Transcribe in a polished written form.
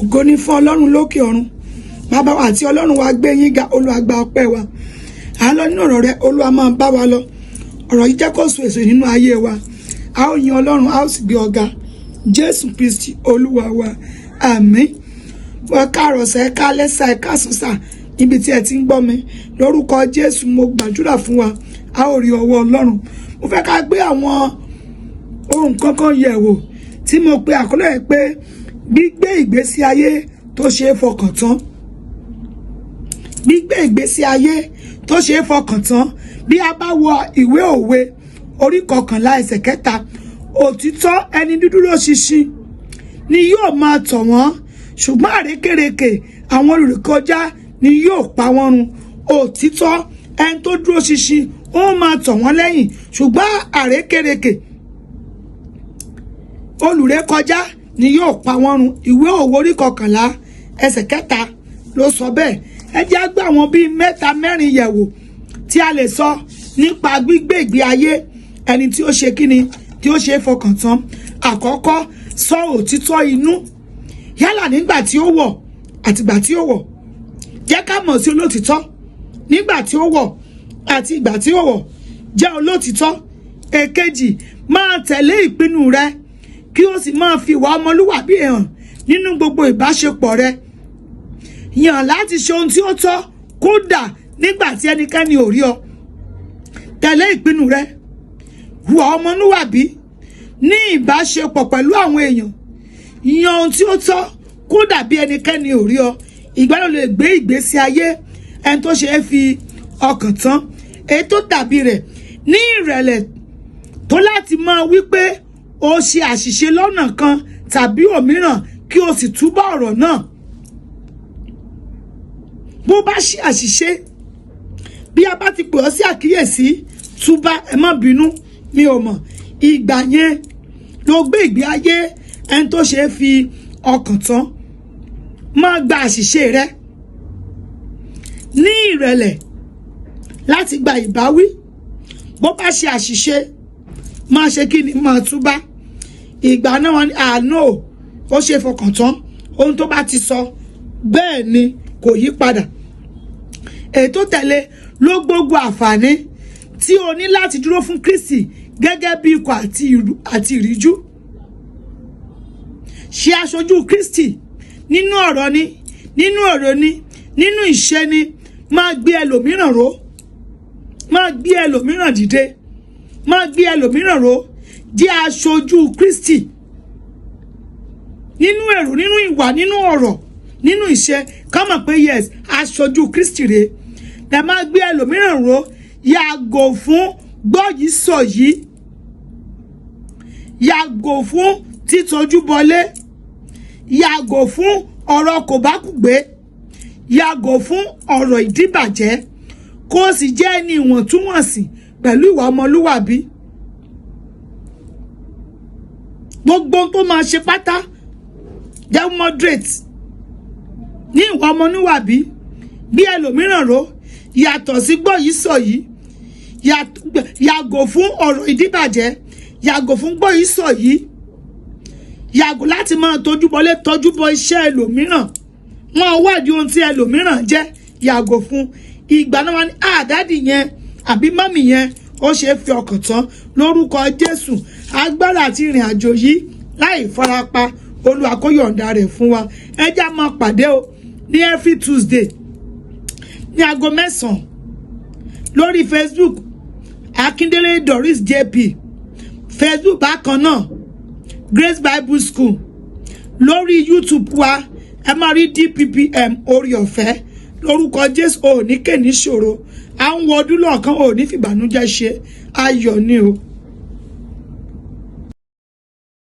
Ògo ní fún Ọlọ́run lókè ọ̀run. Bàbá wa àti Ọlọ́run wa, gbé yín ga. Olúwa, gba ọpẹ́ wa. À ń lọ nínú ọ̀rọ̀ rẹ. Olúwa, máa bá wa lọ. Ọ̀rọ̀ yìí, jẹ́ kó so èso nínú ayé wa. A ó yin Ọlọ́run, a ó sì gbé ọ̀gá. Jésù Kristi Olúwa wa, àmín. Wọ́n káàrọ̀ sẹ́, ká lẹ́sà, ẹ káàsán sà, níbi tí ẹ ti ń gbọ́ mi. Lórúkọ Jésù, mo gbàdúrà fún wa, a ó rí ọwọ́ Ọlọ́run. Mo fẹ́ ká gbé àwọn ohun kankan yẹ̀ wò tí mo pe àkọlé ẹ̀ pé gbígbé ìgbésí ayé tó ṣe é fọkàn tán. Gbígbé ìgbésí ayé tó ṣe é fọkàn tán. Bí a bá wọ ìwé Òwe orí 11 ẹsẹ̀ 3, òtítọ́ ẹni dúdúró ṣinṣin ni yóò máa tọ̀ wọ́n, ṣùgbọ́n àrékérekè àwọn olùrékọjá ni yóò pa wọ́n run. Òtítọ́ ẹni tó dúró ṣinṣin, ó máa tọ̀ wọ́n lẹ́yìn, ṣùgbọ́n àrékérekè olùrékọjá ni yóò pa wọ́n run. Ìwé Òwe orí 11 ẹsẹ̀ 3 ló sọ bẹ́ẹ̀. Ẹ jẹ́ á gbé àwọn bíi mẹ́ta mẹ́rin yẹ̀wò tí a lè sọ nípa gbígbé ìgbé ayé ẹni tí ó ṣe kíni, tí ó ṣe é fọkàn tán. Àkọ́kọ́, sọ òtítọ́ inú, yálà nígbà tí ó wọ̀ àti ìgbà tí ó wọ̀. Jẹ́ ká mọ̀ sí olótìtọ́ nígbà tí ó wọ̀ àti ìgbà tí ó wọ̀. Jẹ́ olótìtọ́. Èkejì, máa tẹ̀lé ìpinnu rẹ, kí o sì máa fi ìwà ọmọlúwàbí hàn nínú gbogbo ìbáṣepọ̀ rẹ. Yàn láti ṣe ohun tí ó tọ́, kódà nígbà tí ẹnikẹ́ni ò rí ọ. Tẹ̀lé ìpinnu rẹ, hùwà ọmọlúwàbí ní ìbáṣepọ̀ pẹ̀lú àwọn èèyàn. Yan ohun tí ó tọ́, kódà bí ẹnikẹ́ni ò rí ọ. Ìgbà náà lè gbé ìgbésí ayé ẹni tó ṣe é fi ọkàn tán. Èyí tó dàbí rẹ̀, ní ìrẹ̀lẹ̀ tó láti máa wí pé o ṣe àṣìṣe lọ́nà kan tàbí òmíràn, kí o sì túbọ̀ ọ̀rọ̀ náà. Bó bá ṣe àṣìṣe, bí a bá ti pè ọ́ sí àkíyèsí, túbá: "Ẹ má bínú, mi ò mọ̀." Ìgbà yẹn ló gbé ìgbé ayé ẹni tó ṣe é fi ọkàn tán. Máa gba àṣìṣe rẹ ní ìrẹ̀lẹ̀ láti gba ìbáwí. Bó bá ṣe àṣìṣe, máa ṣe kí ni? Máa túbá. Ìgbà náà wọn ní àánú ó ṣe fọkàn tán. Ohun tó bá ti sọ, bẹ́ẹ̀ ni, kò yí padà. Èyí tó tẹ̀lé ló, gbogbo àǹfààní tí o ní láti dúró fún Kristi gẹ́gẹ́ bí ikọ̀ àti ìríjú. Ṣe aṣojú Kristi nínú ọ̀rọ̀ ni, nínú ọ̀rọ̀ ni, nínú ìṣe ni. Máa gbé ẹlòmíràn ró, máa gbé ẹlòmíràn dìde, máa gbé ẹlòmíràn ró. Jẹ́ aṣojú Kristi nínú èrò, nínú ìwà, nínú ọ̀rọ̀, nínú ìṣe. Ká mọ̀ pé yes, aṣojú Kristi rèé. Ẹ máa gbé ẹlòmíràn ró. Yàgò fún gbọ́ yìí sọ yìí, yàgò fún títojú bọlé, yàgò fún ọ̀rọ̀ kòbákùgbé, yàgò fún ọ̀rọ̀ ìdíbàjẹ́, kó o sì jẹ́ ẹni ìwọ̀ntúnwọ̀nsì pẹ̀lú ìwà ọmọlúwàbí. Gbogbo ohun tó máa ṣe pátá, jẹ́ moderate ní ìwà ọmọlúwàbí. Bí ẹlòmíràn ró, yàtọ̀ sí gbọ́ yìí sọ yìí, yàgò fún ọ̀rọ̀ ìdíbàjẹ́, yàgò fún gbọ́ yìí sọ yìí, yàgò láti máa tójú bọlé, tọ́jú bọ iṣẹ́ ẹlòmíràn, wọn wádìí ohun tí ẹlòmíràn jẹ́. Yàgò fún. Ìgbà náà wọn ní àdádì yẹn àbí mummy yẹn, ó ṣe é fi ọkàn tán. Lórúkọ Jésù, agbára àti ìrìn àjò yìí láì farapa, Olúwa kó yọ̀ǹda rẹ̀ fún wa. Ẹ já máa pàdé o ní every Tuesday ní aago 9 lórí Facebook, Akíndélé Doris JP Facebook. Bákan náà, Grace Bible School lórí YouTube wa. Ẹ máa rí DPPM orí ọ̀fẹ́. Lórúkọ Jésù, ò ní kè ní ṣòro. À ń wọ ọdún lọ́ọ̀kan, ò ní fìbànújẹ́ ṣe. Ayọ̀ ni o.